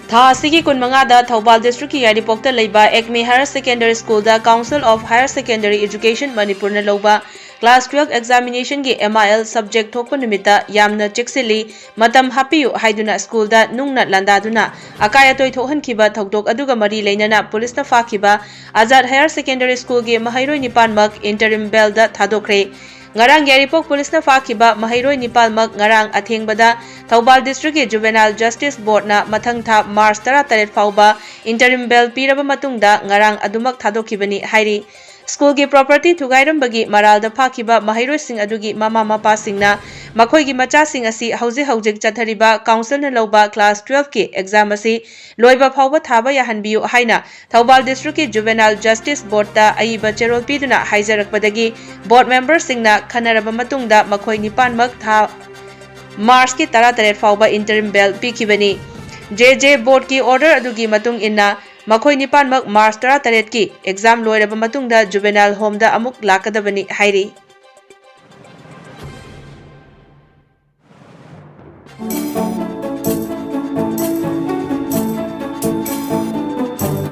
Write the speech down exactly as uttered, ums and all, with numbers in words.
ꯊꯥ ꯑꯁꯤꯒꯤ ꯀꯨꯟꯃꯉꯥꯗ ꯊꯧꯕꯥꯜ ꯗꯤꯁꯇ꯭ꯔꯤꯛꯀꯤ ꯌꯥꯏꯔꯤꯄꯣꯛꯇ ꯂꯩꯕ ꯑꯦꯛꯃꯦ ꯍꯥꯌꯔ ꯁꯦꯀꯦꯟꯗꯔꯤ ꯁ꯭ꯀꯨꯜꯗ Council of Higher Secondary Education ꯃꯅꯤꯄꯨꯔꯅ ꯂꯧꯕ class twelve examination ꯒꯤ M I L subject ꯊꯣꯛꯄ ꯅꯨꯃꯤꯠꯇ ꯌꯥꯝꯅ ꯆꯦꯛꯁꯤꯜꯂꯤ, ꯃꯇꯝ ꯍꯥꯞꯄꯤꯌꯨ ꯍꯥꯏꯗꯨꯅ ꯁ꯭ꯀꯨꯜꯗ ꯅꯨꯡꯅ ꯂꯥꯟꯗꯥꯗꯨꯅ ꯑꯀꯥꯏ ꯑꯇꯣꯏ ꯊꯣꯛꯍꯟꯈꯤꯕ ꯊꯧꯗꯣꯛ ꯑꯗꯨꯒ ꯃꯔꯤ ꯂꯩꯅꯅ ꯄꯨꯂꯤꯁꯅ ꯐꯥꯈꯤꯕ ꯑꯖꯥꯗ ꯍꯥꯌꯔ ꯁꯦꯀꯦꯟꯗꯔꯤ ꯁ꯭ꯀꯨꯜꯒꯤ ꯃꯍꯩꯔꯣꯏ ꯅꯤꯄꯥꯟꯃꯛ interim bail ꯗ ꯊꯥꯗꯣꯛꯈ꯭ꯔꯦ꯫ ꯉꯔꯥꯡ ꯌꯥꯏꯔꯤꯄꯣꯛ ꯄꯨꯂꯤꯁꯅ ꯐꯥꯈꯤꯕ ꯃꯍꯩꯔꯣꯏ ꯅꯤꯄꯥꯜꯃꯛ ꯉꯔꯥꯡ ꯑꯊꯦꯡꯕꯗ ꯊꯧꯕꯥꯜ ꯗꯤꯁꯇ꯭ꯔꯤꯛꯀꯤ Juvenile Justice Board ꯅ ꯃꯊꯪ ꯊꯥ ꯃꯥꯔꯆ ꯇꯔꯥꯇꯔꯦꯠ ꯐꯥꯎꯕ interim bail ꯄꯤꯔꯕ ꯃꯇꯨꯡꯗ ꯉꯔꯥꯡ ꯑꯗꯨꯃꯛ ꯊꯥꯗꯣꯛꯈꯤꯕꯅꯤ ꯍꯥꯏꯔꯤ꯫ ꯁ꯭ꯀꯨꯜꯒꯤ property ꯊꯨꯒꯥꯏꯔꯝꯕꯒꯤ ꯃꯔꯥꯜꯗ ꯐꯥꯈꯤꯕ ꯃꯍꯩꯔꯣꯏꯁꯤꯡ ꯑꯗꯨꯒꯤ ꯃꯃꯥ ꯃꯄꯥꯁꯤꯡꯅ ꯃꯈꯣꯏꯒꯤ ꯃꯆꯥꯁꯤꯡ ꯑꯁꯤ ꯍꯧꯖꯤꯛ ꯍꯧꯖꯤꯛ ꯆꯠꯊꯔꯤꯕ council ꯅ ꯂꯧꯕ class twelve ꯀꯤ exam ꯑꯁꯤ ꯂꯣꯏꯕ ꯐꯥꯎꯕ ꯊꯥꯕ ꯌꯥꯍꯟꯕꯤꯌꯨ ꯍꯥꯏꯅ ꯊꯧꯕꯥꯜ ꯗꯤꯁꯇ꯭ꯔꯤꯛꯀꯤ Juvenile Justice Board ꯇ ꯑꯏꯕ ꯆꯦꯔꯣꯜ ꯄꯤꯗꯨꯅ ꯍꯥꯏꯖꯔꯛꯄꯗꯒꯤ board member ꯁꯤꯡꯅ ꯈꯟꯅꯔꯕ ꯃꯇꯨꯡꯗ ꯃꯈꯣꯏ ꯅꯤꯄꯥꯟꯃꯛ ꯊꯥ ꯃꯥꯔꯆꯀꯤ ꯇꯔꯥꯇꯔꯦꯠ ꯐꯥꯎꯕ interim bail ꯄꯤꯈꯤꯕꯅꯤ꯫ J J Board ꯀꯤ order ꯑꯗꯨꯒꯤ ꯃꯇꯨꯡ ꯏꯟꯅ ꯃꯈꯣꯏ ꯅꯤꯄꯥꯟꯃꯛ ꯃꯥꯔꯆ ꯇꯔꯥꯇꯔꯦꯠꯀꯤ exam ꯂꯣꯏꯔꯕ ꯃꯇꯨꯡꯗ Juvenile Home ꯗ ꯑꯃꯨꯛ ꯂꯥꯛꯀꯗꯕꯅꯤ ꯍꯥꯏꯔꯤ꯫